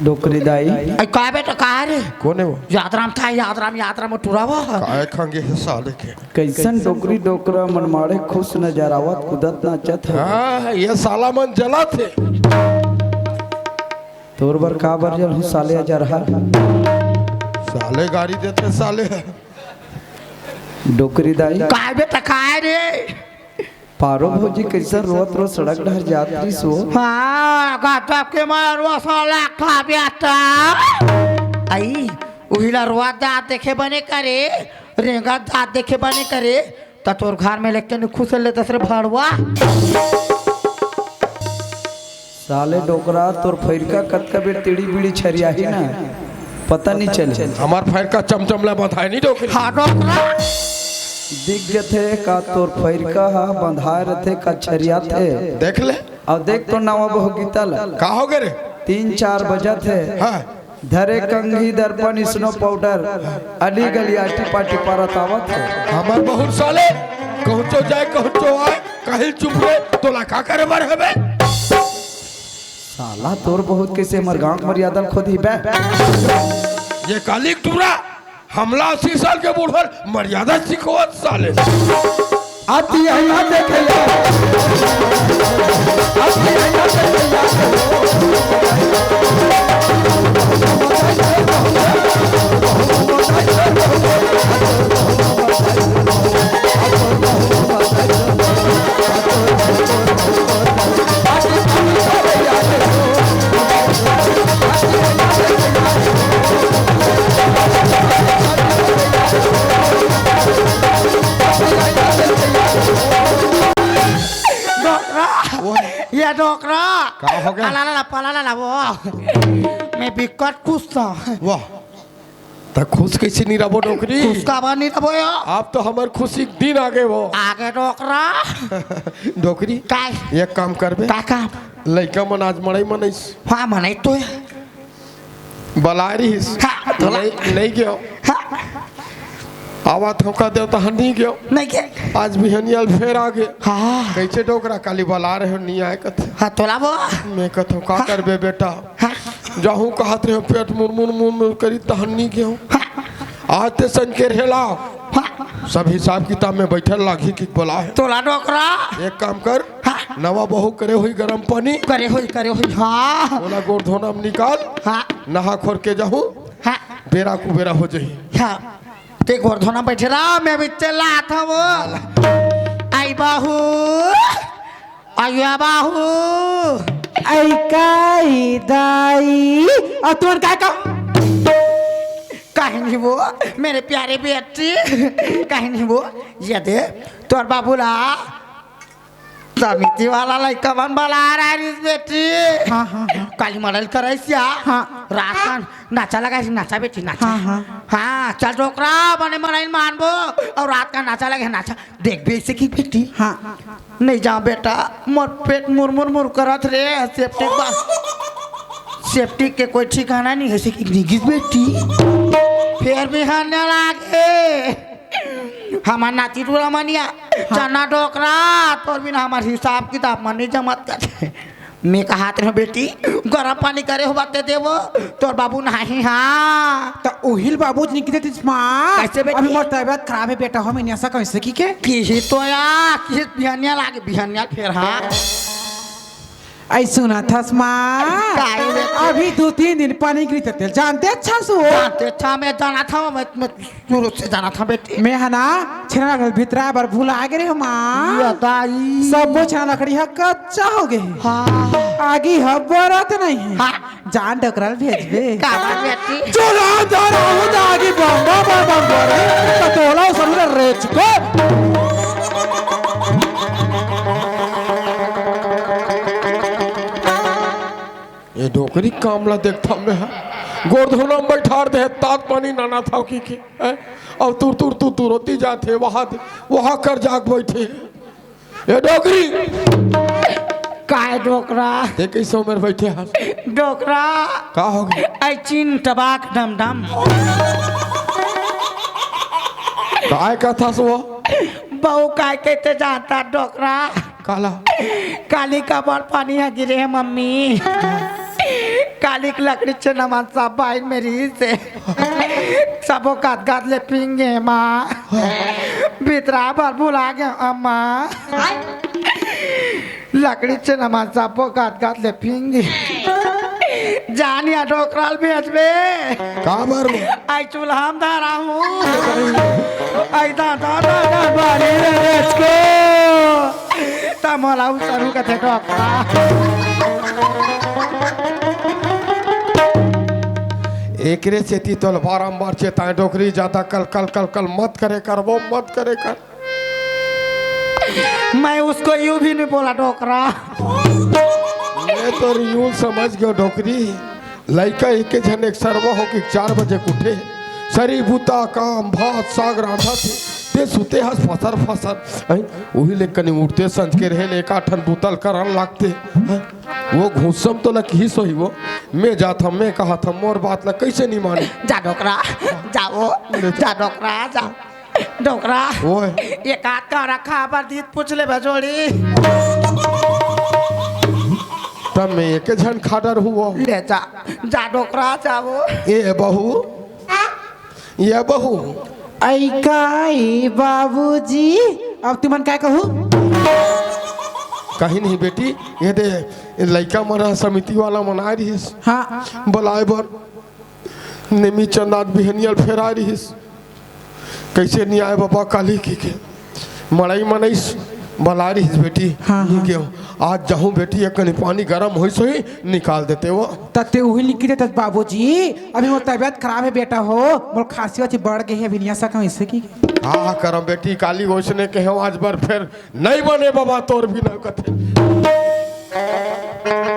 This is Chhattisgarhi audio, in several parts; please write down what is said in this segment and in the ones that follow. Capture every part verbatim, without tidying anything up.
डोकरी दाई। अई का बेटा, का रे? कोन हे वो? यादराम था, यादराम, यादराम टुरा वो। काय खंगे हे साले के? कइसन डोकरी डोकरा मनमाड़े खुश नजर आवत, कूदत नाचत हे। हाँ, ये साला मन जलत हे। तोर बर का बर जलहूँ साले अजरहा? साले गारी देथे साले। डोकरी दाई। काय बेटा, काय रे? पारो भौजी कइसन रोत रोत सड़क डहर जात रहिस वो। हाँ, गजब के मारवा साला का बेटा। अई, उही ला रोत जात देखे बने करे, रेंगत जात देखे बने करे, त तोर घर में लेके नी खुश ले दस रे भड़वा। साले डोकरा, तोर फइरका कतका बेर तिड़ी बिड़ी छरियाही ना, पता नी चले। हमर फइरका चमचम ला बंधाय नी डोकरी। हाँ डोकरा। दिख जथे का तोर फइरका हा बंधाय रथे का छरियाथे। देख ले। अउ देख तो नवा बहू गीता ला। का हो गे रे? तीन चार बजत हे। हाँ। धरे कंघी, दर्पण, स्नो पाउडर, अली गलिया टिपा टिपा रतावत हे। हमर बहू साले कहूँचो जाय, कहूँचो आय, कहीं चुप रे, तोला का करे बर हवे? साला तोर बहू कइसे हमर गाँव के मर्यादा ल खोदही बे? ये काली टुरा, हमला अस्सी साल के बूढ़र मर्यादा सिखोवत साले। अति अइहा देखइया। अति अइहा देखइया। डोकरा, वो ये डोकरा। का हो गे? अला ला ला, पला ला ला, वो। मैं बिकट खुश था। वाह, त खुश कइसे नी रबो डोकरी? खुश काबर नी रबो यो? अब तो हमर खुशी के दिन आगे वो। आगे डोकरा। डोकरी, काय? एक काम करबे। का काम? लइका मन आज मड़ई मनइस। हाँ, मनई तो हे। बलाय रहिस। हाँ, तोला। नइ, नइ गेंव। हाँ। आवत हँव का देवता ह, नइ गेंव। नइ गे। आज बिहनिया ल फेर आ गे। हाँ। कइसे डोकरा, काली बलाय रहेंव, नइ आय कथे। हाँ, तोला वो। मैं कथँव का हाँ। करबे बेटा? हाँ। जाहूँ कहत रहेंव, पेट मुरमुर मुरमुर करी, तहन नइ गेंव। हाँ। आज ते संकेर हेला। हाँ। सब हिसाब किताब में बइठे ल लागही कि बलाय हे। तोला डोकरा। एक काम कर, हाँ। नवा बहू करे होही गरम पानी। करे होही, करे होही, हाँ। ओला गोड़ धोना म निकाल। हाँ। नहा खोर के जाहूँ। हाँ। बेरा कुबेरा हो जाही। हाँ। ते गोड़ धोना बइठे रह, मैं बिच्चे लात हँव। अई बहू, अइया बहू। अई काई दाई। अउ तुमन काय का? कहीं नहीं वो, मेरे प्यारे बेटी, कहीं नहीं वो। ये दे, तोर बाबू ला समिति वाला लइका मन बलाय रहिस बेटी। हाँ, हाँ, हाँ। काली मड़ई ल करइस या। हाँ। रात कन नाचा लगाइस, नाचा बेटी, नाचा। हाँ, हाँ। हाँ, चल डोकरा, बने मड़ई ल मानबो, अउ रात कन नाचा लगे, नाचा। देखबे अइसे कि बेटी। हाँ। नइ जाँव बेटा, मोर पेट मुर मुर मुर करत रे, सेप्टिक बा-, सेप्टिक के कोई ठिकाना नइ हे, अइसे कि नइ गिस बेटी। फेर बिहनिया लागे। हमर नाती टूरा मनिया, हाँ। चना डोकरा, तोर बिना हमर हिसाब किताब मन नइ जमत कथे। मैं कहत रहेंव बेटी, गरम पानी करे होबे ते देबो, तोर बाबू नहाही हाँ। त उही ल बाबू जी नइ किहिस माँ। कइसे बेटी? अभी मोर तबियत खराब हे बेटा, हो मैं नइ आ सकँव कइसे कहिके। किहिस तो या, किहिस बिहनिया लागे, बिहनिया फेर हाँ। अई सुनत हस माँ? काय बेटी? अभी दू तीन दिन पानी गिरिस तेला जानते अच्छा सु। जानते अच्छा, मैं जानत हँव, मैं, मैं शुरू से जानत हँव बेटी। मैं ह ना छेना लकड़ी ल भितराय बर भुला गे रहेंव माँ। ये दाई। सबो छेना लकड़ी ह कच्चा हो गे हे। हाँ। आगी ह बरत नइ हे। हाँ। जान डोकरा ल भेजबे। काबर बेटी? चोला अंधारा हो जागी bomb bomb bomb bomb bomb. त तोला सरू रे चुको। ये डोकरी काम ला देखथँव मैं ह। गोड़ धोना म बइठार दे हे, तात पानी नानत हँव कहिके, हैं? अउ तुर तुर तुर तुर ओती जात हे, वहाँ दे, वहाँ कर जाके बइठे हे। ये डोकरी। काय डोकरा? ते कइसे उमर बइठे हस? डोकरा। का हो गे? अई चिन टबाक डम डम। काय कथस वो? बहू काय कहिथे जानत हस डोकरा? काला? काली काबर पानी ह गिरे हे मम्मी। काली के लकड़ी छेना मन सब बाइन में रहिस हे। सबो गदगद ले पींगे माँ। बितरा बर भुला गे अम्मा। लकड़ी छेना मन सबो गदगद ले पींगे। जानिया डोकरा ल भेजबे। काबर? आई चूल्हा म धरा हूँ। आई दादा दादा बारी रे रेचको। त मोला उसरू कथे डोकरा। एकरे सेती तोल बारंबार चेताए डोकरी, जादा कल कल कल कल मत करे कर, वो मत करे कर। मैं उसको यूं भी नहीं बोला डोकरा। मैं तो यूं समझ गयो डोकरी। लइका एके झन एक सरवा हो के चार बजे के उठे, सरी बूता काम भात साग रांधत हे, ते सुते हस फसर फसर। हैं? उही ले कनी उठते संझ के रहे ले एका ठन बूता ल करन लागते। हैं? वो घूसम तो ल किहिस होही वो, मैं जात हूँ, मैं कहत हूँ, मोर बात ल कैसे नहीं माने? जा डोकरा, जाओ, जा डोकरा, जा। डोकरा, ओए। एक आध का रखा बर दीत पूछ ले बजोड़ी। तब मैं एक झन खा डरहूँ वो। ले जा, जा डोकरा, जा वो। ए बहू, ए बहू। आई का, ए बाबूजी, अब तुमन काय कहू? कहीं नहीं बेटी, ये दे, ये लइका मन ह समिति वाला मन आए रहिस। हाँ। बलाए बर। नेमी चंदा के बिहनिया ल फेराय रिहिस, कइसे नि आय बबा काली कहिके। मड़ई मनई बलाय रिहिस बेटी, हाँ, नि हाँ। गेंव। आज जाहूं बेटी, एक कनी पानी गरम होइस होही, निकाल देते वो। त ते उही निकल देतस बाबूजी, अभी मोर तबियत खराब हे बेटा हो, मोर खांसी वासी बढ़ गे हे, अभी नि आ सकंव अइसे कि। हाँ, हाँ, करम बेटी, काली ओइसने केहेंव आज बर फेर नइ बने बबा, तोर बिना कथे।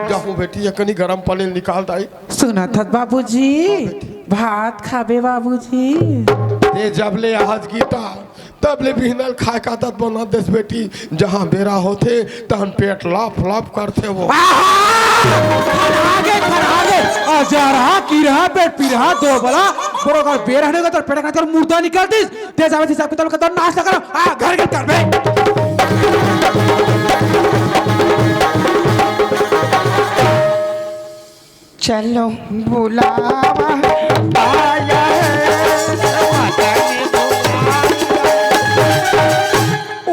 जाहूं बेटी, एकनी गरम पानी निकाल दाई। सुनत हस बाबूजी? हाँ बेटी। भात खाबे बाबूजी? ए जब ले आज गीता, तब ले बिहनल खाए का आदत बना देस बेटी। जहां बेरा होथे, तहन पेट लप लप करथे वो। आहा! खरहा गे, खरहा गे। अजरहा, किरहा, पेट पिरहा, दोबला। बरोबर बेरा होने का तोर पेट का तोर मुर्दा निकल दिस। ते जावे हिसाब किताब कर, नाश ना करो। आ, घर के कर बे। चलो बुलावा आया है।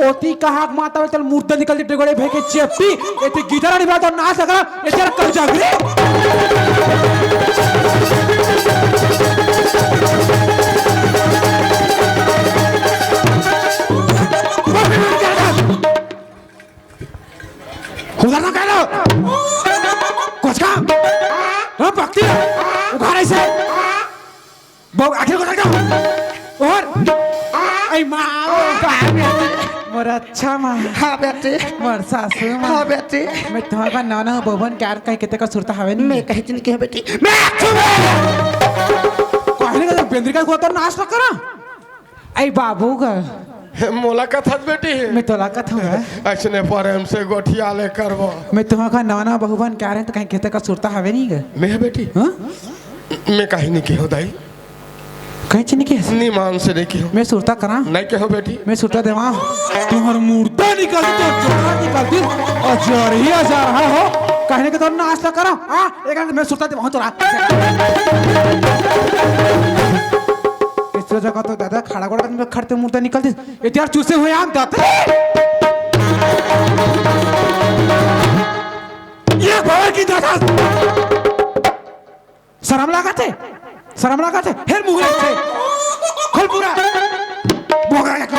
ओती कहा माता में चल मुर्दा निकल के डेगोड़े फेंके चेपटी। एती गीता रानी बात और नाश ना करो। ए, चल, कल जागरे। उधर ना कह लो। कुछ का? हाँ, भक्ति। उघार ऐसे। बहु, आखिर को रख दो। और? आई माँ, ओ, का बेटी? मोर अच्छा माँ। हाँ बेटी। मोर सासू माँ। हाँ बेटी। मैं तुम्हारा नवा नवा बहू बन के आत कहीं कितने का सुरता हवे नहीं? मैं कहीं नहीं कहा बेटी। मैं आँखों में। कहने का तो बेंद्री का को तो नाश ना करा। आई बाबू का। हे, मोला कथस बेटी। मैं तोला कथूँ गा। अइसने प्रेम से गोठिया ले करबो। मैं तुम्हारा नवा नवा बहू बन के आत रहें तो कहीं कितने का सुरता हवे नहीं गा? मैं बेटी। हाँ? मैं कहीं नहीं कहो दाई। कहीं चीज नहीं कहे? निमान से नहीं कहो। मैं सुरता करा। नहीं कहो बेटी। मैं सुरता देवा। तुम्हार मुर्दा निकल दे, जोड़ा निकल दे। और जरिया जा रहा हो। कहने के तो नाश ना करा। हाँ, एक हाथ मैं सुरता देवा तोला। इस जगह तो दादा खड़ा गोड़ा में खड़ते मुर्दा निकल दे। ये यार चूसे हुए आम दाते। ये खबर की दादा। शरम लागत हे, शरम लागत हे, हेर मुंह रखे, खोल पूरा। बोगरा का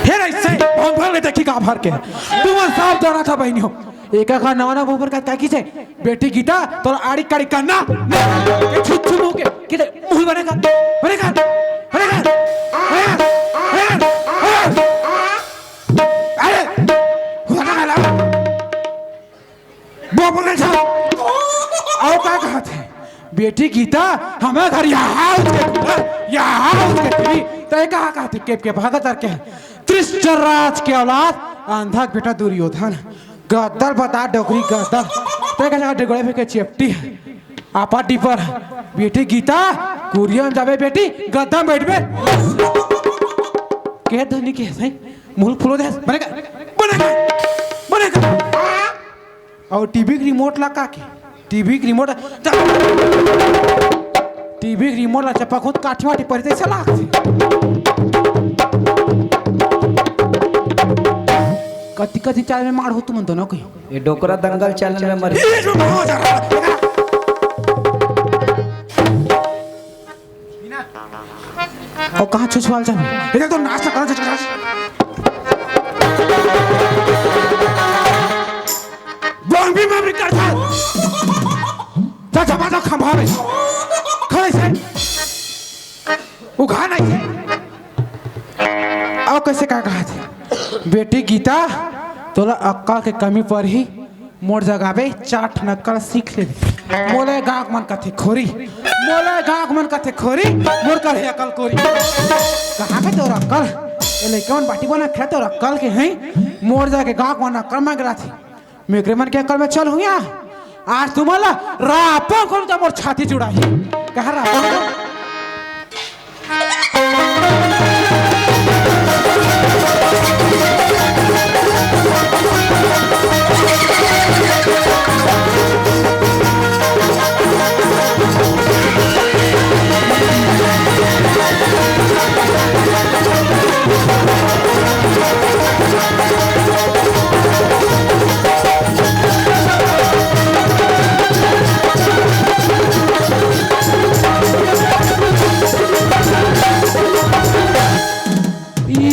हेर ऐसे भंग भंग ले देखी का भर के। तुमन साफ जाना था बहनी हो। एका का नवा नवा बहू बर का, का कीचे? बेटी गीता, तोर आड़ी काड़ी करना। ये छुच्छू मुंह के, किते मुंह बनेगा, बनेगा, बनेगा, बनेगा, बनेगा। अरे, हुआ ना गला। बोबो के छा। आओ का कहत हे? बेटी गीता, हमारे घर यहाँ उसके घर, यहाँ उसके तेरी। तय कहा कहत हे? केप के भागत करके। त्रिशर राज के औलाद, अंधा के बेटा दुर्योधन। गद्दल बता डोकरी गद्दल। तय कहा डेगोड़े फेंके चेपटी हे। आपा डिपर। बेटी गीता, कुरिया में जाबे बेटी, गद्दा में बैठबे। के धनी के सही। मुंह फुलो दे, बनेगा, बनेगा। अउ टीवी के रिमोट ला का के? टीवी के रिमोट, टीवी के रिमोट ला चपक होत काठी वाठी परी तइसे लागथे। कति कति चैनल में मार हो तुमन दोनों के? ये डोकरा दंगल चैनल में मर ये जो हो जा रहा है। अउ कहाँ छुछवाल जाबे? इधर तो नाश्ता करो, चल, चल, चल। बम भी मैं भी कर था। चल, चल, चल, खंभा में। खड़े से। उघार नहीं से। अउ कइसे का कहा थे? बेटी गीता, तोला अक्कल के कमी परही। मोर जगह बे चार ठन अक्कल सीख लेबे। मोला गाँव मन कथे खोरी, मोला गाँव मन कथे खोरी, मोर कर हे अक्कल कोरी। कहाँ के तोर अक्कल? ए लइका मन बाटी बना खे तोर अक्कल के हैं। मोर जगह गाँव मन अक्कल मांग रहा थी। मेकरे मन के अक्कल में चल हुआ। आज तुम्हारा रापा खोल जा मोर छाती जुड़ाही। कहाँ रापा खोल?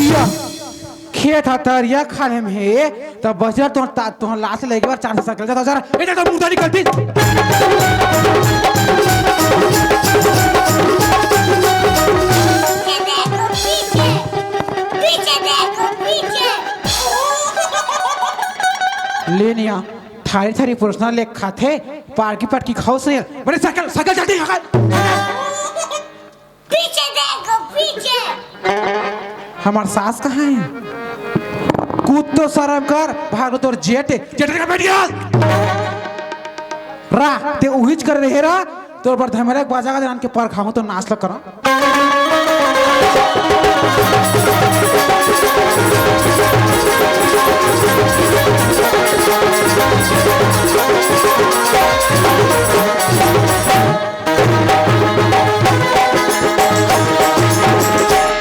या, खेत ह तरिया खाले में हे, त बजर तोहर ता-, तोहर लाश ले एक बार चार सौ साइकिल जाता जरा, ए, जा तो मुंह निकलती। पीछे देखो, पीछे। पीछे देखो, पीछे। ले निया, थारी थारी प्रश्न लेख खाथे, पार्की पार्की खाओ से। बड़े साइकिल, साइकिल जल्दी साइकिल। पीछे देखो, पीछे। हमार सास कहाँ है? कूद तो शर्म कर, भागो तोर जेठ, जेठ का बैठ गया। रा, ते उहिच कर रहे रा, तोर बर धमेला के बाजा का जान के पर खाऊं तो नाच ल करा।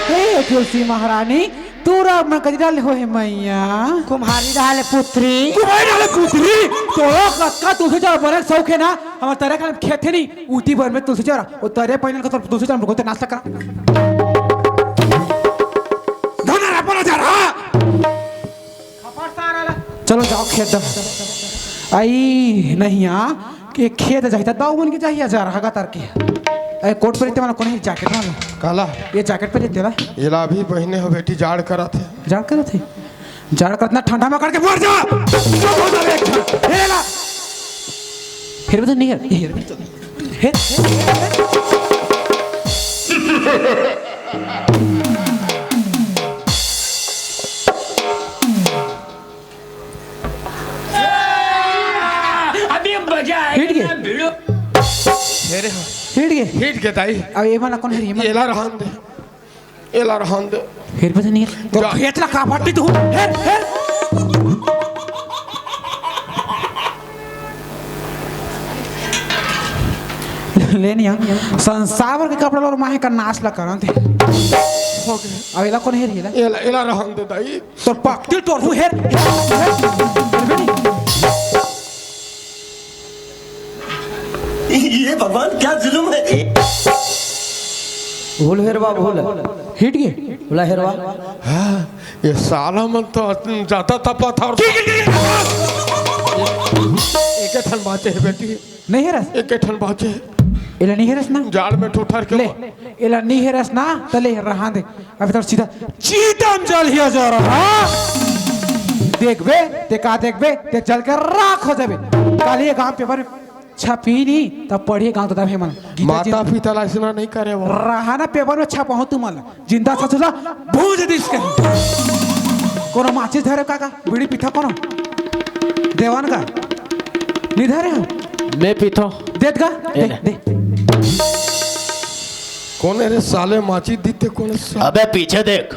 हे तुलसी महारानी, तू राम मन कति डाले हो हे मैया? कुम्हारी डाले पुत्री। कुम्हारी डाले पुत्री? तोरो कतका तुलसी चौरा बने के शौक हे ना? हमर तरे खाली खेत हे नहीं, उती बर में तुलसी चौरा, वो तरे पहिनन का तो तुलसी चौरा में घुमते नाश्ता करा। धना रा परा जा रहा। चलो जाओ खेत दम। आई नहीं आ, के खेत जाही त दाऊ मन के जाही जा रहा का तर के। आई कोट पर इते वाला कोन है जैकेट वाला? काला? ये जैकेट पर इते ला। एला अभी पहिने हो बेटी, जाड़ करत हे। जाड़ करत हे? जाड़ करत ना, ठंडा में करके मर जा। चुप हो जा एक ठन। हेला। हेर बता नहीं हेर, हेर। हेर। अभी मजा आएगा हिट गए। ना भिड़ो। हेरे हो। हिट गए। हिट गए ताई। अब ये वाला कौन है? ये वाला? एला रहन दे। एला रहन दे। हेर बता नहीं हेर। तो जा। खेत ला का बाटी तू? हेर, हेर। ले निया, संसार के कपड़ा लो माहे का नाच ला करन थे। हो गया। अब एला कौन हेर हेला? एला, एला रहन दे दाई। तो पकतिल तोर हूँ हेर, हेर, हेर, हेर। ये भगवान क्या जुल्म है। भूल हेरवा भूल। हिट गए? बोला हेरवा। हाँ, ये साला मन तो ज्यादा तपत हे। एक ठन बाचे हे बेटी। नहीं हेरस? एक ठन बाचे। एला नहीं हेरस ना? जाड़ में ठोठर के ले, एला नहीं हेरस ना, त ले रहा दे। अभी तो सीधा चीतम जल हिया जा रहा। देखबे, ते का देखबे, ते जल के राख हो जाबे। काली ये गांव पेपर में छपी नहीं, तब पढ़िए गांव तो तब हे मन। गीता जी माता पिता ला ऐसा नहीं करे वो। रहा ना पेपर में छपाओ तुम मन। जिंदा ससुर ला भूंज दिस के। कोनो माचिस धरे का, का? बीड़ी पीथा कोनो? देवान का? नहीं धरे हो? मैं पीथो। देत का? दे, एला। दे। कौन है रे साले माचिस दीते कौन है साले? अबे पीछे देख।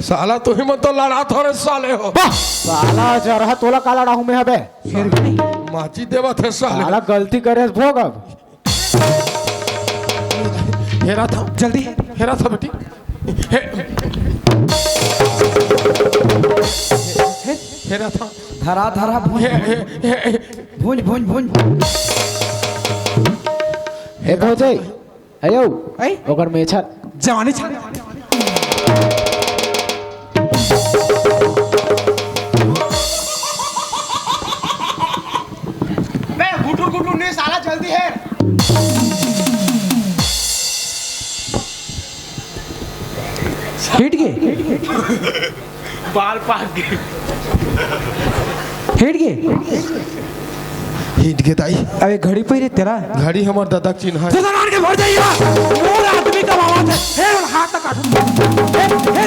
साला तुही मन तो लड़ाथो रे साले हो। वाह! साला जरहा तोला का लड़ाहूं मैं हबे? फिर भी नहीं। माची देवत हे साले। साला गलती करे हस, भोग अब। हेरा था। जल्दी। हेरा था बेटी। हे, हे, हेरा था। धरा, धरा, भूंज। हे, हे, हे, हे। भूंज, भूंज, भूंज। हे भौजाई, अयो, ऐ? ओकर मेछा। जवानी छा। बे, गुटुर, गुटुर नहीं, साला जल्दी हे। हिट गे। बाल पाक गे। हिट गे। हिट गे दाई। अबे घड़ी पहिरे तेरा। घड़ी हमर दादा के चिन्हा हे। तो जनान के भर जाइए। मोर आदमी का मामा थे। हे, हाथ तक काटू। हे, हे।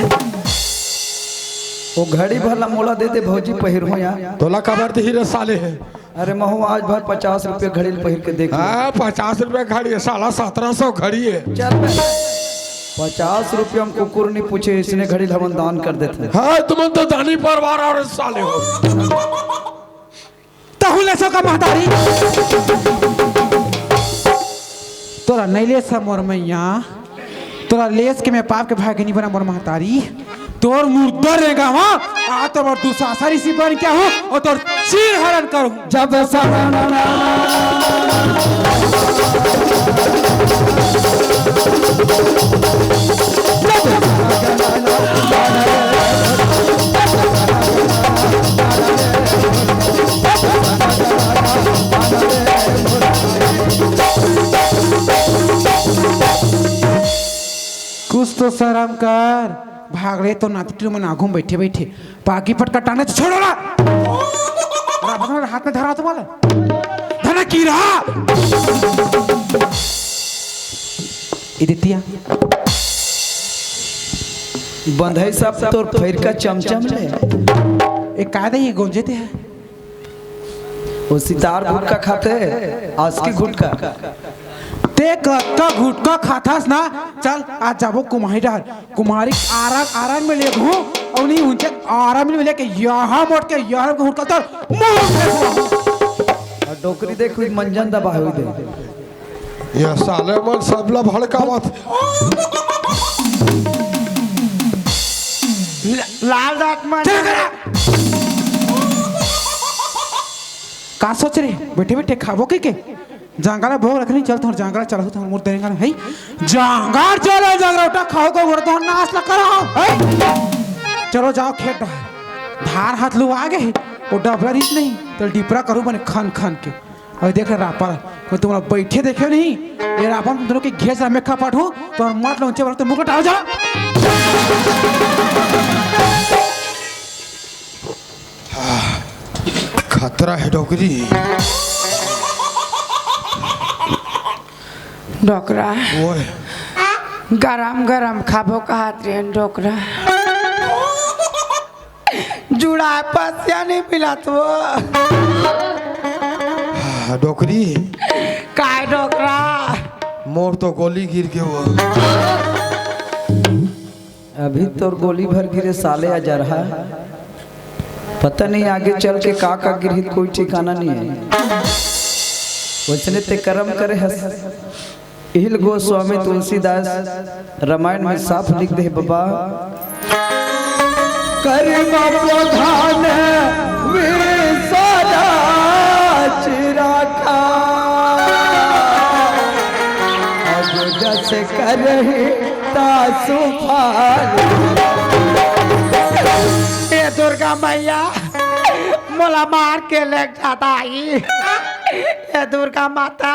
वो घड़ी भला मोला दे दे भौजी, पहिर हो या। तोला काबर देही रे साले हे। अरे महू आज भर पचास रुपया घड़ी ल पहिर के देख ले। हाँ, पचास रुपया घड़ी हे, साला सत्रह सौ घड़ी हे। चल बे। पचास रुपया म कुकुर नहीं पूछे, इसने घड़ी ल हमन दान कर देथे। हाँ, तुमन तो दानी परवार अउ साले हो। तहु ले सो का महतारी। तोला नहीं ले सा मोर मैया। तोला लेस के मैं पाप के भाई के नहीं बना मोर महतारी। तोर मुर्दा रेंगा हूँ, आ तो मोर दुशासन इसी बन क्या हूँ, और तोर चीर हरण करूँ। जब सपना कुछ तो शर्म कर, भाग ले तो नाती टुरी मन आगू में बैठे बैठे पागी पटका टांगे तो छोड़ो ला। अरे भगवान हाथ में धरा तो वाला धना की रहा। इदितिया बंधई सब तोर फैर का चमचम ले। एक कायदा ये गोंजे ते है। वो सितार गुटका खाते, आसकी गुटका। ते कतका गुटका खाथस ना, चल आज जाबो कुम्हारी डहर। कुम्हारी आरंग, आरंग में लेगहूं, अउ नहीं उनके आरंग में लेके यहाँ मोट के यहाँ को हुड़कल तर मुंह में फेंक दूं। अउ डोकरी देख, हुई मंजन दबा हुई दे। ये साले मन सबला भड़कावत। ल-, लाल दांत मन। चल करा। का सोच रहे? बैठे बैठे खाबो के के? जांगर भोग रखनी, चल तोर जांगर चलाहू, तोर मुर्दा रेंगा है। जांगर चला, जांगर उठा खाओ को, तोर नाश ला करा है। चलो जाओ खेत डहर। धार हाथ लुआ गे, वो डबरा रीत नहीं, तो डिपरा करू बने खन खन के। अउ देख रे रापर, मैं तुमला बैठे देखे नहीं, ये रापर तुम दोनों के घेस में खपाट हूँ, तो मत लो ऊंचे वाला तो मुकुट आ जा। खतरा हे डोकरी। डोकरा। ओए। गरम गरम खाबो कहत रेहेन डोकरा। जुड़ा पसिया नहीं मिलत वो। हाँ, डोकरी। काय डोकरा? मोर तो गोली गिर गे वो। अभी तोर गोली भर गिरे साले अजरहा। पता नहीं आगे चल के का का गिरही, कोई ठिकाना नहीं है। वैसने ते करम करे हस। इहिल गोस्वामी तुलसीदास रामायण में साफ लिख दे बबा। कर्म प्रधान विषराज राखा, अब जस करही तासु फल। ए दुर्गा मैया, मोला मार के ले जाता आई। ए दुर्गा माता,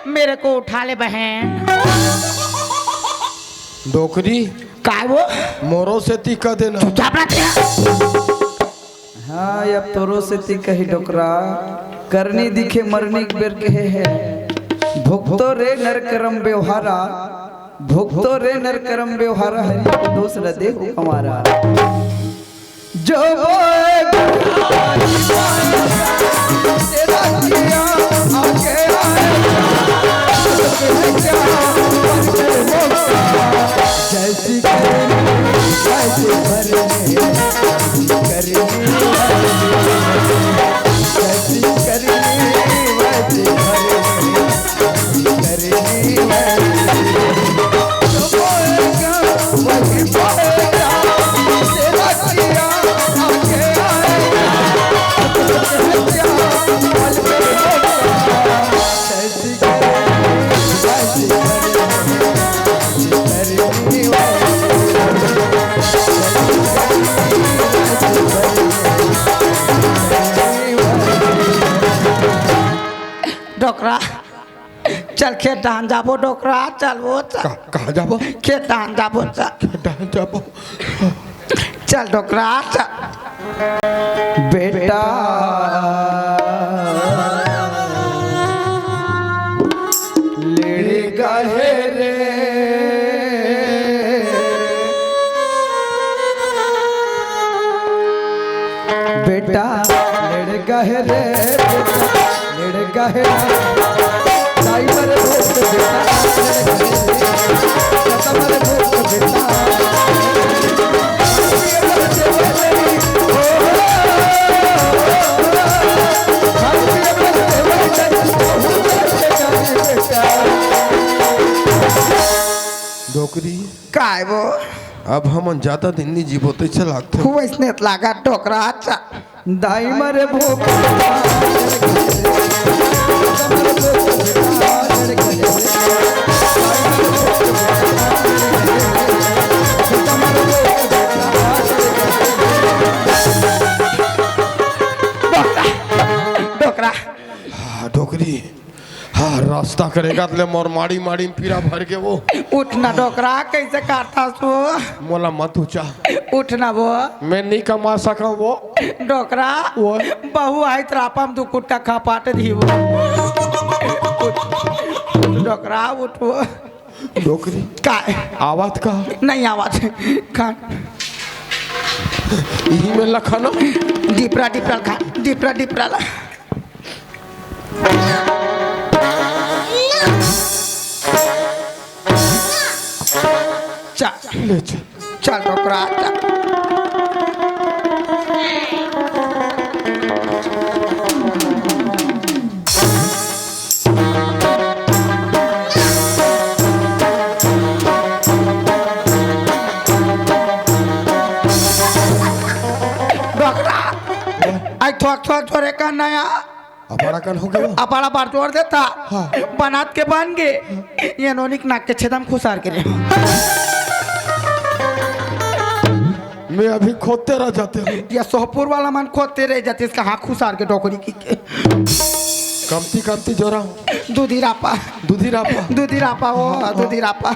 मेरे को उठा ले बहन। डोकरी। काय वो? मोरो सेती कह देना। चुपचाप रह। हाँ, अब तोरो सेती कही डोकरा, करनी दिखे मरनी के बेर कहे है। भुगतो रे नर करम व्यवहारा, भुगतो रे नर करम व्यवहारा, हरि को दोष न दे हो हमारा। जो वो तेरा किया आगे आए, जैसी करनी वैसी डोकरा, चल खेत डहान जाबो डोकरा, चल वो चल। का-, कहाँ जाबो? खेत डहान जाबो चल। खेत डहान जाबो। चल डोकरा चल। बेटा लेड़े गहे रे, बेटा लेड़े गहे रे, बेटा लेड़े गहे रे। दाई मरे भूख बेटा, दादा मरे भूख बेटा। डोकरी। काय वो? अब हमन ज्यादा दिन नहीं जीबो, तइसे लागथे। खूब अइसने लागत डोकरा। अच्छा। दाई मरे भूख। डोकरा, डोकरा। हाँ, डोकरी। हाँ, रास्ता करेगा ले मोर माड़ी माड़ी में पीरा भर के वो। उठ ना डोकरा, कइसे काटथस वो? मोला मत ऊंचा। उठ ना वो। मैं नहीं कमा सका वो। डोकरा, वो। बहू आई त रापा में दू कुट्टा खपाट दी वो। उठ। डोकरा, उठ वो। डोकरी। का? आवत का? नहीं आवत। खा। इही में लखा ना। डिपरा, डिपरा खा। डिपरा, डिपरा ला। चल। ले चल। चल डोकरा, चल। डोकरा, आई थोक थोक थोरे का नया। अपाड़ा कन हो गयो। अपाड़ा बार जोर देता। हाँ। बनात के बन गे। ये नोनिक नाक के छेदम खुसार के रे। मैं अभी खोदते रह जाते हूँ। ये सोहपुर वाला मन खोदते रह जाते, इसका हाँ खुसार के डोकरी की के। कमती कमती जोरा। दूधी रापा। दूधी रापा। दूधी रापा, ओ, दूधी रापा।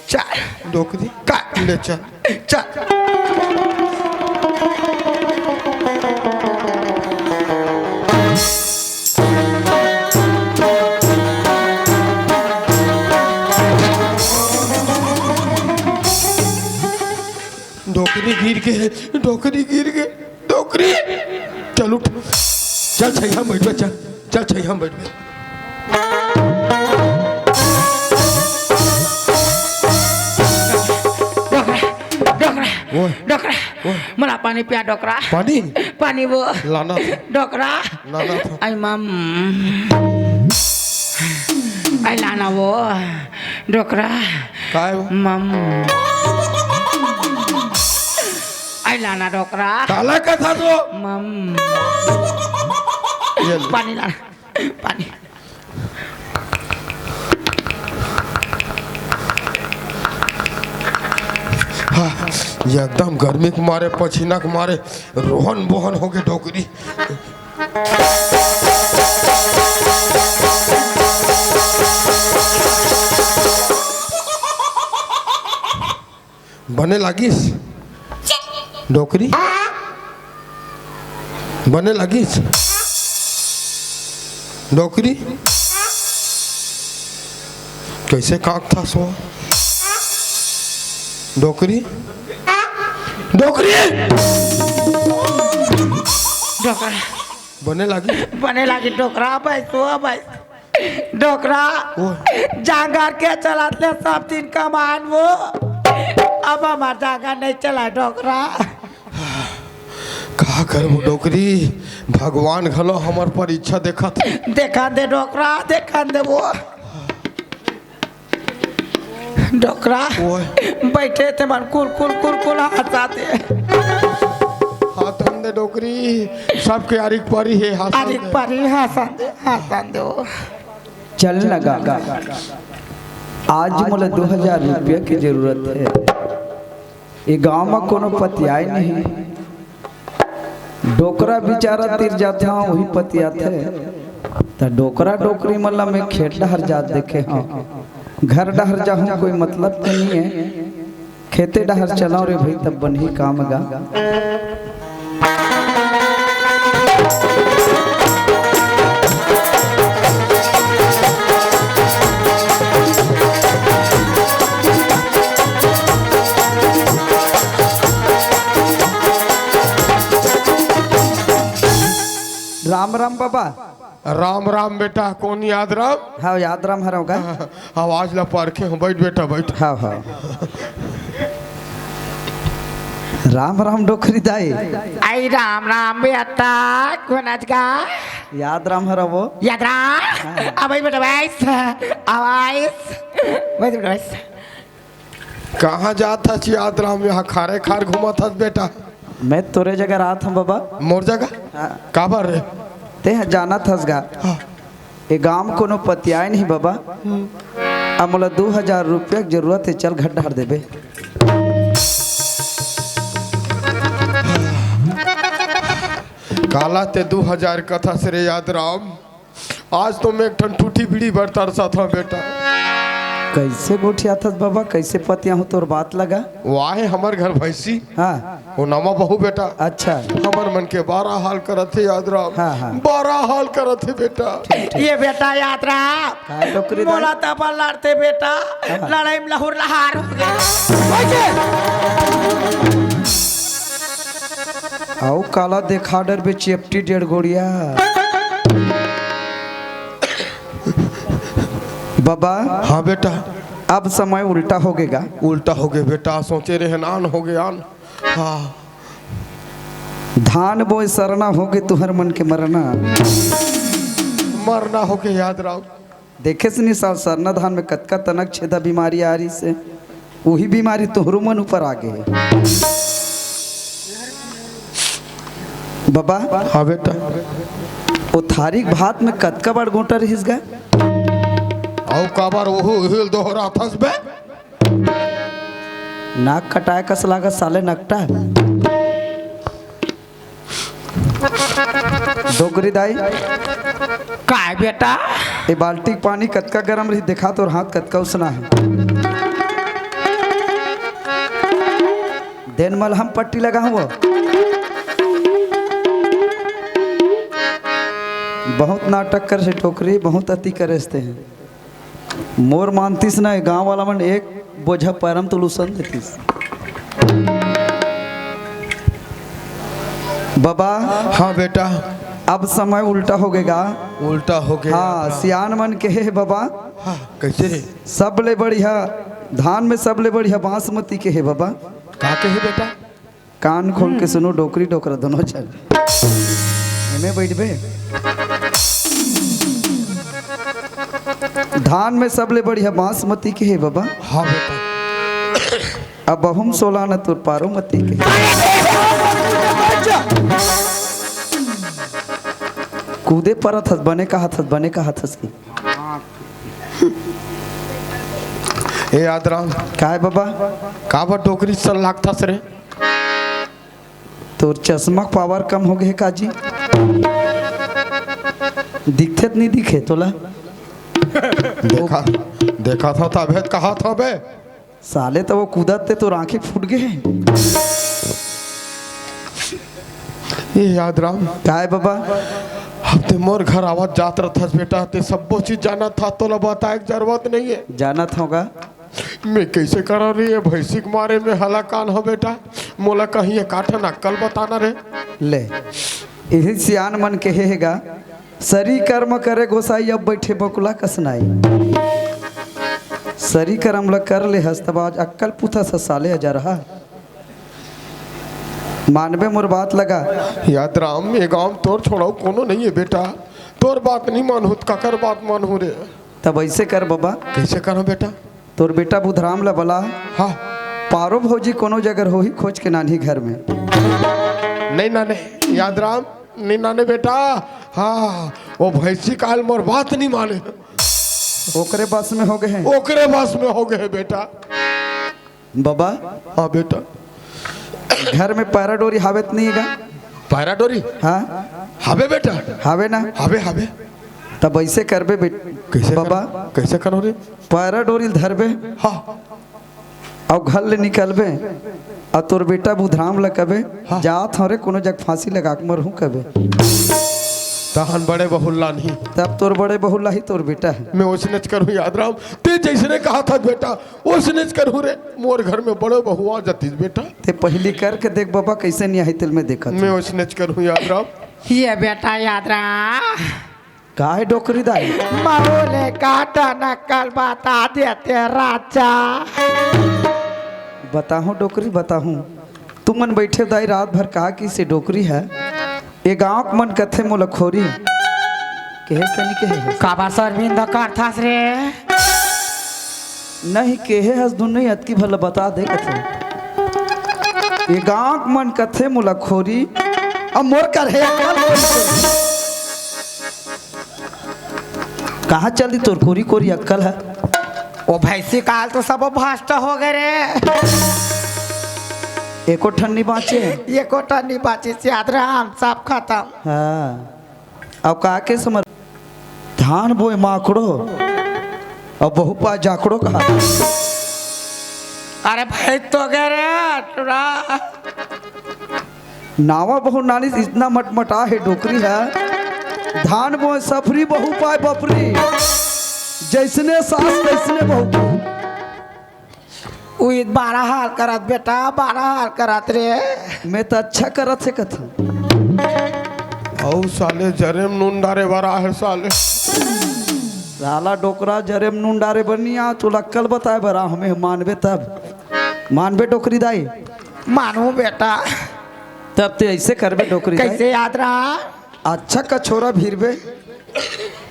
चल। डोकरी। का? ले चल। चल। डोकरी गिर गे, डोकरी गिर गे, डोकरी। चल उठ, चल छैया में बैठबे, चल, चल छैया में बैठबे। डोकरा, डोकरा, ओए। डोकरा, ओए। मोला पानी पिया डोकरा। पानी? पानी वो। लाना था। डोकरा। लाना था। आई मम। आई लाना वो। डोकरा। काय वो? मम। आई लाना डोकरा। काला कथा तो? मम। ये ले। पानी लाना। पानी। हाँ, ये एकदम गर्मी के मारे, पसीना के मारे रोहन बोहन हो गे डोकरी। बने लागिस डोकरी? बने लागिस डोकरी? कइसे कांकथस वो? डोकरी? डोकरी? डोकरा। बने लागिस? बने लागिस डोकरा, भाई, सो भाई। डोकरा, ओए। जांगर के चलत ले सब दिन कमान वो, अब हमार जांगर नहीं चला डोकरा। का करबो डोकरी, भगवान घलो हमर परीक्षा देखत हे। देखन दे डोकरा, देखन दे वो। डोकरा, ओए। बैठे ते मन कुल, कुल, कुल, कुल हंसा दे। हाथन दे डोकरी, सबके आरिक परी हे, हाथन आरिक दे। परी, हंसा दे, हंसा दे वो। चल न गा, आज मोला दू हजार रुपया के जरूरत हे। ए गांव म कोनो पतियाए नहीं। डोकरा बिचारा तीर जाथंव, वही पतियाथे। त डोकरा डोकरी मन ल मैं खेत डहर जात देखे हंव। घर डहर जाहूं, कोई मतलब तो नहीं है। खेते डहर चलंव रे भई, तब बनही काम गा। राम राम बाबा। राम राम बेटा, कोन याद राम? हाँ, याद राम हरव गा। आवाज ला परखे हंव, बैठ बेटा, बैठ। हाँ, हाँ। राम राम डोकरी दाई। आई राम राम बेटा, कोन आज गा? याद राम हरव वो। याद राम? हाँ। अब आई बेटा, बैस। आवाज। बैस बेटा, बैस। कहाँ जात हस याद राम, यहाँ खारे खार घूमत हस बेटा? मैं तोरे जगह रहत हंव बाबा। मोर जगह? हाँ। काबर रे? तें ह जानत हस गा। हाँ। ए गांव कोनो पतियाए नहीं बाबा। अब मोला दू हजार रुपया के जरूरत हे, चल घर डहर देबे। काला ते दू हजार कथस रे याद राम। आज तो मैं एक ठन ठूठी बीड़ी बर तरसत हंव बेटा। कइसे गोठियाथस बाबा, कइसे पतियाहूं तोर बात लगा? वो आहे हमर घर भैंसी। हाँ। वो नवा बहू बेटा। अच्छा। हमर मन के बारा हाल करत हे याद राम। हाँ, हाँ। बारा हाल करत हे बेटा। ये बेटा याद राम। काय डोकरी दाई? मोला तब लड़ते बेटा, हाँ। लड़ाई में लहुर लहार हो गया। अउ काला देखा डरबे चेपटी डेढ़ गोड़िया। बाबा। हाँ बेटा। अब समय उल्टा हो गे गा। उल्टा हो गे बेटा, सोचे रहे नान हो गे आन। हाँ। धान बोए सरना हो गे, तुहर मन के मरना। मरना हो गे याद राम। देखेस नहीं साल सरना धान में कतका तनक छेदा बीमारी आ रहिस हे, उही बीमारी तोहरो मन ऊपर आ गे हे। बाबा। हाँ बेटा। ओ थारी के भात में कतका बार गोंटा रहिस गा? अउ काबर ओहू हिल दोहराथस बे? नाक कटाए कस लागत साले नकटा। डोकरी दाई। काय बेटा? ए बाल्टी के पानी कतका गरम रही, देखा तोर हाथ कतका उसना हे। देन मलहम पट्टी लगा हुआ। बहुत नाटक करे से डोकरी, बहुत अति करे से तें। मोर मानतिस ना, गांव वाला मन एक बोझा पैरम तो लुसन देतिस। बाबा। हाँ बेटा। अब समय उल्टा हो गे गा। उल्टा हो गे गा। हाँ, सियान मन कहे हे बाबा। हाँ, कइसे रे? सबले बढ़िया, धान में सबले बढ़िया बासमती कहे हे बाबा। का कहे बेटा? कान खोल के सुनो, डोकरी डोकरा दोनों झन। एमे बैठबे। धान में सबले बढ़िया बासमती कहे बाबा। हाँ बेटा। अब बहुम सोला न तुर पारो मती कहे। कूदे परत हस, बने कहत हस, बने कहत हस की। ए याद राम। काय बाबा? काबर डोकरी सन लागथस रे? तोर चश्मा के पावर कम हो गे हे का जी? दिखथे त नहीं दिखे तोला? देखा, देखा था, था भेद कहा था बे। साले तो वो कूदत ते तोर आंखें फूट गे हे। ए याद राम। काय बाबा? अब ते मोर घर आवत जात रहथस बेटा, ते सब्बो चीज जानत था, तोला बताए के जरूरत नहीं है। जानत होगा। मैं कइसे करंव रे, ये भैंसी के मारे में हलाकान हो बेटा, मोला कहीं एक आठन अक्कल बताना रे। ले, इही सियान मन कहे हे गा, सरी कर्म करे गोसाई, अब बइठे बकुला कस नाई। सरी कर्म ल कर ले हस, तब आज अक्कल पुथस साले अजरहा। मानबे मोर बात ल गा। याद राम, ये गांव म तोर छोड़ा कोनो नइ हे बेटा। तोर बात नइ मानहूं त काकर बात मानहूं रे? तब अइसे कर बबा। कइसे करंव बेटा? तोर बेटा बुधराम ल बला। हां। पारो भौजी कोनो जगह होही, खोज के नानही घर में। नइ नाने, याद राम, नइ नाने बेटा। हां, ओ भैंसी काल मोर बात नइ माने। ओकरे बस में होगे हे। ओकरे बस में होगे हे बेटा। बबा। हां बेटा। घर में पैरा डोरी हावे त नइ हे गा? पैरा डोरी? हां। हावे बेटा। हावे ना? हावे, हावे। तब अइसे करबे बेट-, कइसे कर-, बबा। कइसे करंव रे? पैरा डोरी ल धरबे। हां। अउ घर ले निकलबे, अउ तोर बेटा बुधराम ल कबे, हां। जात हंव रे, कोनो जग फांसी लगा के मरहूं कबे। तहन बड़े बहू ल लानही। तब तोर बड़े बहू ल लाही तोर बेटा हे। मैं ओइसनेच करहूं याद राम, तें जइसने कहत हस बेटा, ओइसनेच करहूं रे। मोर घर में बड़े बहू आ जातिस बेटा। तें पहिली करके देख बबा, कइसे नइ आही तेला मैं देखत हंव। मैं ओइसनेच करहूं याद राम। ये बेटा याद राम। का हे डोकरी दाई? मऊ ले का त नक्कल बता देते राजा। बताहूं डोकरी, बताहूं। तुमन बइठे दाई, रात भर का किहिसे डोकरी ह? ए गांव के मन कथे मोला खोरी। केहेस त नइ केहे हस? काबर सरमिंदा करथस रे? नहीं केहे हस धुन नहीं, अतकी भला बता दे कथे। ए गांव के मन कथे मोला खोरी, अब मोर कर हे अकल कोरी कोरी। कहां चल दी तोर कोरी कोरी अक्कल ह? ओ भैंसी काल तो सब भ्रष्ट होगे रे। एको ठन नइ बांचे। एको ठन नइ बांचे, याद राम, सब खतम। हां। अउ का के समर धान बोए माकड़ो, अउ बहू पाय जाकड़ो कहा। अरे भाई तो गे रे टुरा। नावा बहू नानी इतना मटमटा हे डोकरी ह। धान बोए सफरी बहू पाय बपरी। जइसने सास तइसने बहू। उइत बारा हाल करत बेटा, बारा हाल करत रे। मैं त अच्छा करत हे कथंव। अउ साले जरे म नून डारे बर आहे साले। साला डोकरा जरे म नून डारे बर नइ आ, तोला अक्कल बताए बर आ, हमें मानबे तब। मानबे डोकरी दाई? मानहूं बेटा। तब तें अइसे करबे डोकरी दाई। कइसे याद राम? अच्छा कछोरा भीरबे,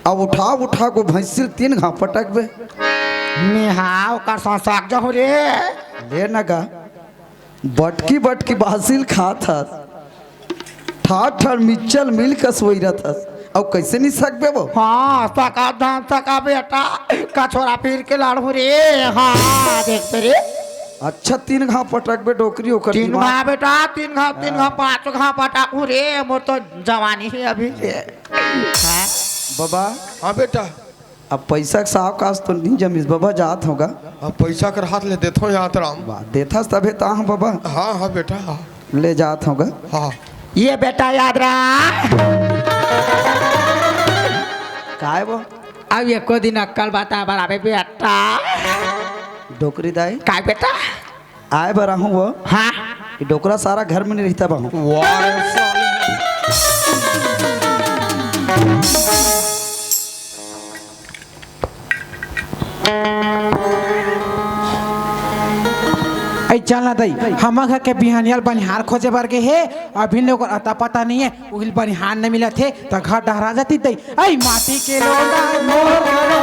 अउ उठा उठा के भैंसी ल तीन घांव पटकबे। मेहा ओकर संग सक जहूं रे। ले न गा, बटकी बटकी बासी ल खात हस, ठाठ ठाठ मिच्चल मिल कस वइरत हस, अउ कइसे नइ सकबे वो? हां, सका धान सका बेटा, कछोरा भीर के लड़हूं रे। हां, देखबे रे। अच्छा, तीन घांव पटकबे डोकरी ओकर तीन दिमाग। घांव बेटा, तीन घांव, तीन घांव, हां। पांच घांव पटकहूं रे, मोर तो जवानी हे अभी रे। हां? बबा। हां बेटा। अब पइसा के सावकाश तो नइ जमिस बबा, जात हंव गा। अब पइसा कर हाथ ले देथंव याद राम। वाह, देथस तभे त आहंव बबा। हां, हां बेटा, हां। ले जात हंव गा। हां। ये बेटा याद राम। काय वो? अब एको दिन अक्कल बताए बर आबे बेटा। डोकरी दाई। काय बेटा? आए बर आहूं वो। हां। ये डोकरा सारा घर में नइ रहिथे बहू। वाह रे साले। ए, चल ना दई, हमर घर के बिहनिया ल बनिहार खोजे बर गे हे, अभी ले ओकर अता पता नइ हे, उही ल बनिहार नइ मिलत हे, त घर डहरा जाती दई। ए, माटी के लोटा मोर घलो।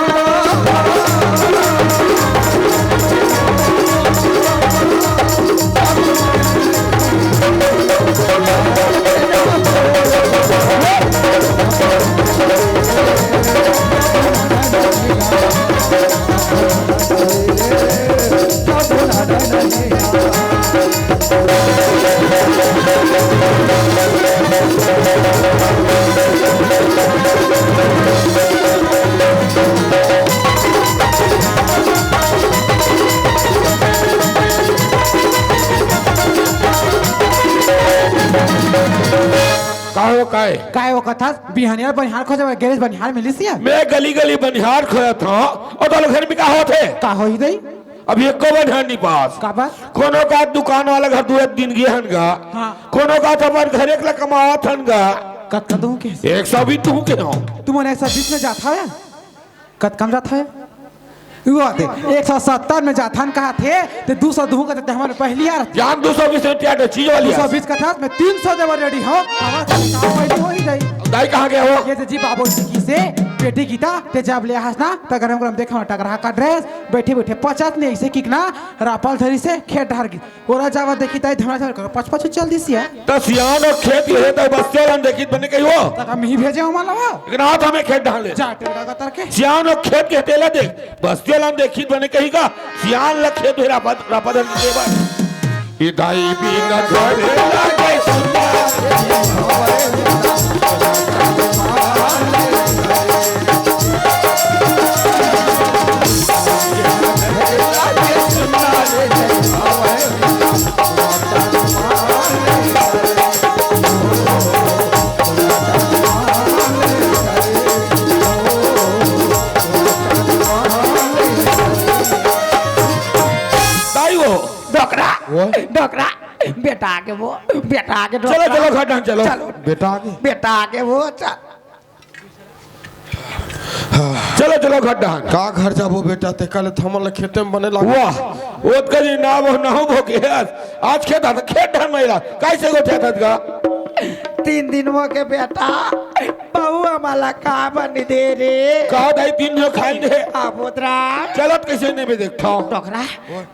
का हो, काय? काय हो कथस? बिहनिया बनिहार खोजे बर गेरेस, बनिहार मिलिस या? मैं गली गली बनिहार खोजत हंव, अउ तोला घर में का होथे? का होही दई? अब एको बनिहार नइ पास। काबर? कोनो का दुकान वाला घर दू एक दिन गे हन गा। हां। कोनो का तो अपन घरे के ला कमावत हन गा। कतका दूं के? एक सौ बीस दूं के हो। तुमन एक सौ बीस में जात हवे? कतका में जात हवे? वो आते, एक सौ सत्तर में जाथन कहा थे, ते दू सौ दूं का ते हमर पहली यार। जान दू सौ बीस में टिकट चीज वाली दू सौ बीस का था, मैं तीन सौ देवर रेडी हो। आवाज का पहली हो ही गई। दाई कहाँ गया हो? ये ते जी बाबू जी की से बेटी गीता, ते जब ले हस ना, त गरम गरम देखा टकरा का ड्रेस, बैठे बैठे पचत नहीं, ऐसे किक ना, रापल धरी से, खेत डहर की। ओरा जावा देखी ताई धमरा धमरा करो, पच पच चल दिसिया। त सियान अउ खेत हे त बस्तिया लन देखी त बने कही हो। त हम ही भेजे हो मालवा। लेकिन हाथ हमें खेत डाल ले। जा टेड़ा का तरके। सियान अउ खेत के तेला देख, बस्तिया लन देखी त बने कही का। सियान ल खेत हे रापा, रापा धर के देवा। इदाई भी न घर लागे सुना। दाई हो। डोकरा, वो? डोकरा, बेटा आगे वो, बेटा आगे चलो, डोकरा। चलो, घर डाहन चलो। चलो। बेटा आगे। बेटा आगे वो, चल। चलो, चलो, घर डाहन। का घर जाबो बेटा, ते कल थमन ल खेते में बने लागो। वाह, ओतका जी ना वो, ना वो के आज, आज खेत आ, खेत डाहन महिला, कैसे गोठिया था का? तीन दिन वो के बेटा, बहू हमारा का बनी दे रे? का दाई तीन जो खाई दे? आ, बोतरा। चलत कैसे नहीं भी देखता हूँ। डोकरा,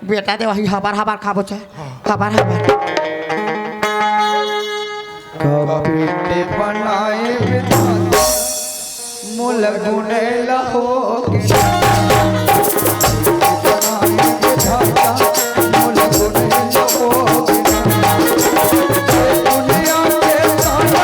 बेटा दे वही हबर हबर खाबो चाहे। हबर हबर। कपिट बनाए विधाता, मोल गुने लहोगे। बनाए विधाता, मोल गुने लहोगे। दुनिया के ताना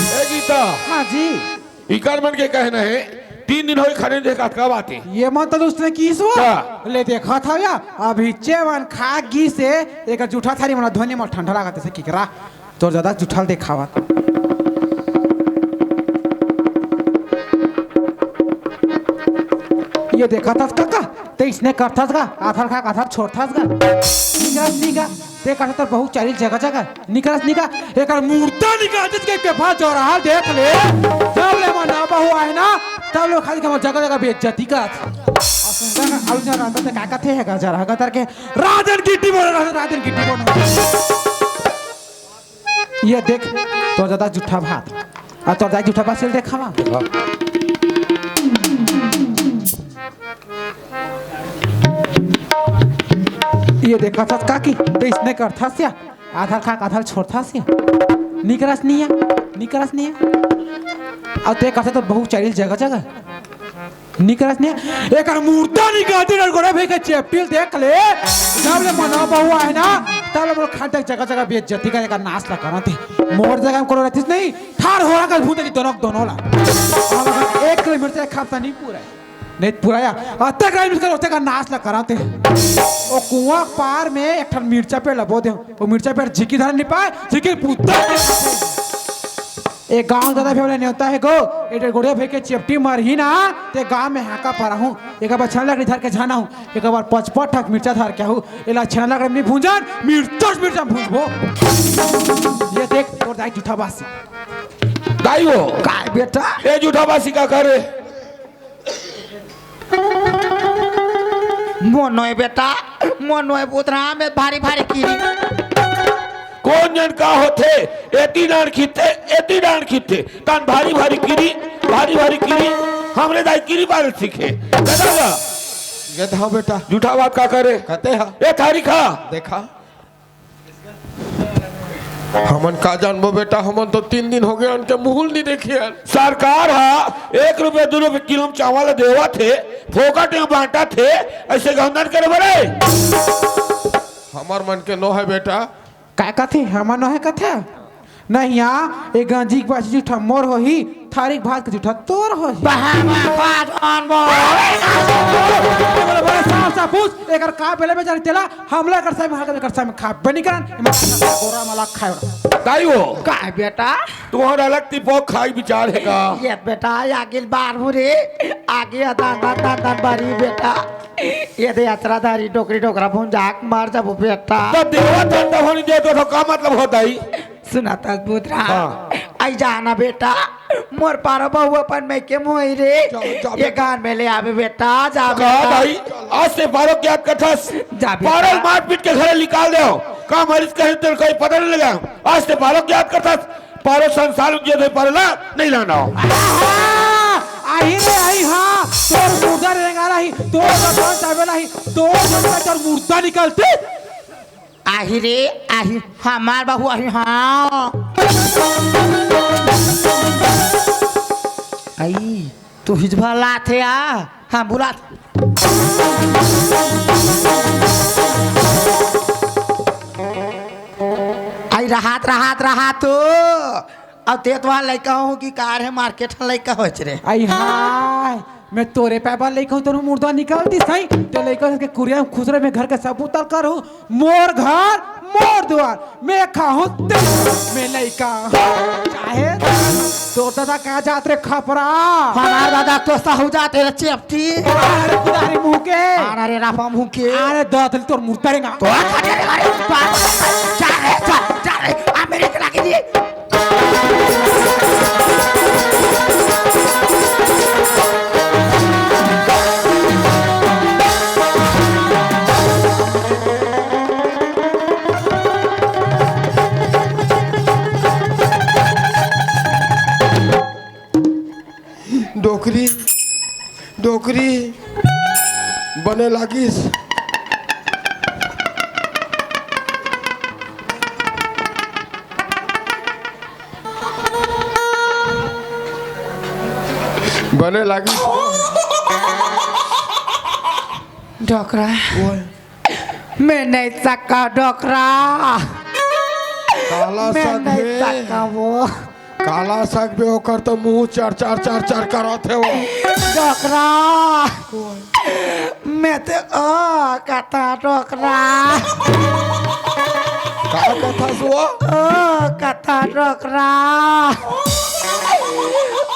ए गीता, हाँ जी। इकर मन के कहना है, तीन दिन होई खाने देख अतका बात है। ये मन तो उसने की सुआ। का? ले देखा था या, अभी चेवन खा गी से, एक जूठा थारी मना धोने में ठंडा लागत से किकरा। तोर जादा जूठा देखावत। ये देखा था काका, ते इसने करथस का, आथर खा, आथर छोड़थस का। निकरस निका, ते करथस तो बहुत चारी जगह जगह। निकरस निका, एकर मुर्दा निकाल जिस के पेफा जोरहाल देख ले। जब ले मन ना बहु आए ना, तब ले खाली के जगह जगह बेइज्जती करत। और सुनता का आलू जरा अंदर से का कथे है का जरा हगा तर के राजन गिट्टी बोल रहा है, राजन गिट्टी बोल रहा है। ये देख, तोर दादा जूठा भात, आ तोर दाई जूठा बासिल देखावा। ये देखा था काकी, तो इसने करथस या, आधार खा, आधार छोड़थस या। निकरस नहीं है, निकरस नहीं है। और ते करथस तो बहुत चारिल जगह जगह। निकरस नहीं, एकर मुर्दा निकाल दे, गोड़ा भाई के चेपटिल देख ले। जब ले मना बहु आए ना, तब ले मोर खंडक जगह जगह बेइज्जती का एकर नाश ला करत हे। मोर जगह में कोनो रहतिस नहीं, ठार होड़ा कर भूत की दोनों, दोनों ला। अब अगर एक किलो मिर्चा एक हफ्ता नहीं पूरा है, नहीं पूरा या, अतक राई मिर्चा ओतक का नाश ला करत हे। ओ कुआं पार में एक ठन मिर्चा पेड़ लबो दे, वो मिर्चा पेड़ झिकी धर नहीं पाए, झिकी पुत्ता। ए गांव दादा फेवले नेवता हे गो, ए गोड़िया भाई के चेपटी मरही ना, ते गांव में हाका पराहूं। एक बार छन लकड़ी धर के जाना हूं, एक बार पचपट ठक मिर्चा धर के हूं। एला छन लकड़ी में भूंजन, मिर्चा मिर्चा भूंजबो। ये देख, तोर दाई जूठा बासी। दाई हो। काय बेटा? ए जूठा बासी का करे? मोनोय बेटा, मोनोय पुतरा में भारी भारी कीरी। कोन जन का होथे? एती डांड खिथे, एती डांड खिथे। तन भारी भारी कीरी, भारी भारी कीरी। हमरे दाई कीरी पाल सीखे। दादा। ये धाव बेटा। जूठा बात का करे? कहते हा। ए थारी खा। देखा। हमन का जानबो बेटा, हमन तो तीन दिन हो गए उनके मुहुल नहीं देखे हन। सरकार हा एक रुपया, दू रुपया किलो में चावल देवत हे, फोकट में बांटत हे, ऐसे गंदन करे बरे। हमर मन के नो है बेटा। काय कथे? हमर नो है कथे? नहीं, या, ए गंजी के पास जूठा मोर होही, थारी भात के जूठा तोर होही। बहा, बहा, बहा, जान बो। बोले, बोले, साफ, साफ पूछ, एकर का बेले में जानी तेला, हमला एकर सामने, हल्का एकर सामने खा बनी करन, गोरा मला खाए। दाई हो। का बेटा? तुम्हारा अलग ती बहुत खाई विचार है का? ये बेटा, आगे बार हो रे, आगे अदन, अदन, अदन बारी बेटा। ये दे अतरा धारी डोकरी डोकरा भुंजाक मर जाबो बेटा। तो देवा धंधा होने दे तो का मतलब होता ही? सुना त बुतरा। हाँ। आई जाना बेटा, मोर पारो बहू अपन मइके मोही रे। जा, जा ये बेटा। गान में ले आबे बेटा, जा का बेटा। भाई, आज से पारो के याद कथस। जा बेटा। पारो मार पीट के घरे निकाल दे हो। का मरीज कहे तेरे कोई पता नहीं लगा। आज से पारो के याद कथस। पारो संसार में जे पारो ला, नहीं लाना हो। आहा! आही रे, आही हाँ, तोर मुर्दा रेंगा रही, तोर बदन चाबे नहीं, तोर जब तोर मुर्दा निकलती। आही रे, आही, हमार बहू आही, हाँ। आई, तू हिजभर लात हे आ? हाँ, बुला। आई, रहत, रहत, रहत तो। अब ते तो वहाँ लइका हो कि कार है, मार्केट है, लइका हो रे। आई हाय, मैं तोरे पैबा लइका हूँ, तोर मुर्दा निकलती सही। ते लइका के कुरिया में खुसरे में घर के सब उतर कर हूँ। मोर घर, मोर दुआर, मैं खाहूँ ते, मैं लइका। चाहे तोर दादा का जात रे खपरा। हमार दादा तो साहू जात रे चेपटी। अरे कुदारी मुँह के। अरे राफा मुँह के। अरे दतल तोर मुर्दा रेंगा। तो खा दे रे, अरे, जा रे, जा, जा रे, अमेरिका लागे जी। डोकरी, डोकरी बने लागिस। बने लागिस। डोकरा। ओए। मैं नहीं सका डोकरा। काला मैं सक नहीं बे। सका वो। काला सक बे, ओकर तो मुंह चर चर चर चर करत हे वो। डोकरा। ओए। मैं तो ओ कथा डोकरा। का कथा सो? ओ कथा डोकरा।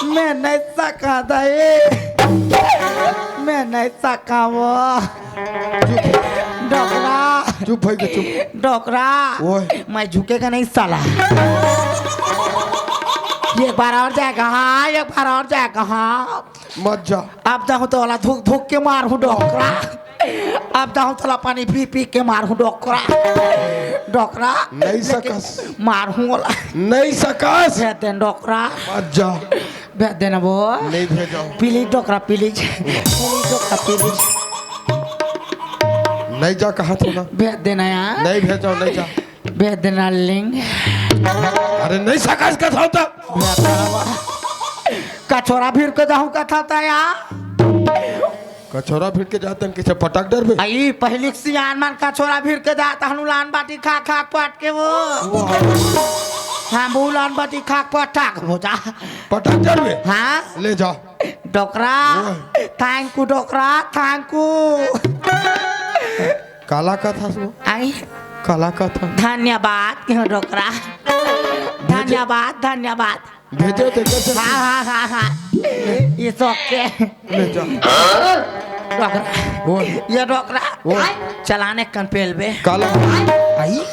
मैं नहीं सका दई। मैं नहीं सका वो। डोकरा। चुप होई के चुप। डोकरा। ओए। मैं झुकेगा नहीं साला। एक बार और जाएगा, हाँ, एक बार और जाएगा, हाँ। मत जा। अब जाहूँ तो वाला धुक धुक के मारहूँ डोकरा। अब जाहूँ तो वाला पानी पी पी के मारहूँ डोकरा। डोकरा। नहीं लेकिन सकस। मारहूँ वाला। नहीं सकस। भेज देन डोकरा। मत जा। भेज देना वो। नहीं भेजो। प्लीज डोकरा, प्लीज। प्लीज डोकरा, प्लीज। नहीं जा, कहा था ना। भेज देना यार। नहीं भेजो, नहीं जा। भेज देना लिंग। अरे नहीं सकस कथौं त। भेज देना वो। कछोरा भिर के जाहूँ कथौं त यार। कछोरा भिर के जात हन, किसे पटक डरबे? आई, पहिली के सियान मन कछोरा भिर के जात हन, उलान बाटी खा खा पट के वो। वाह। हाँ, वो उलान बाटी खा पटक हो जा। पटक डरबे? हाँ। ले जा। डोकरा। ओए। Thank you, डोकरा, thank you। काला कथा सो? आई। काला कथा। धन्यवाद, क्यों डोकरा? धन्यवाद, धन्यवाद। भेजे ते कैसे? हाँ, हाँ, हाँ, हाँ। It's okay। ले जा। डोकरा। बोल। ये डोकरा। बोल। चलाने कन पेल बे। काला। आई।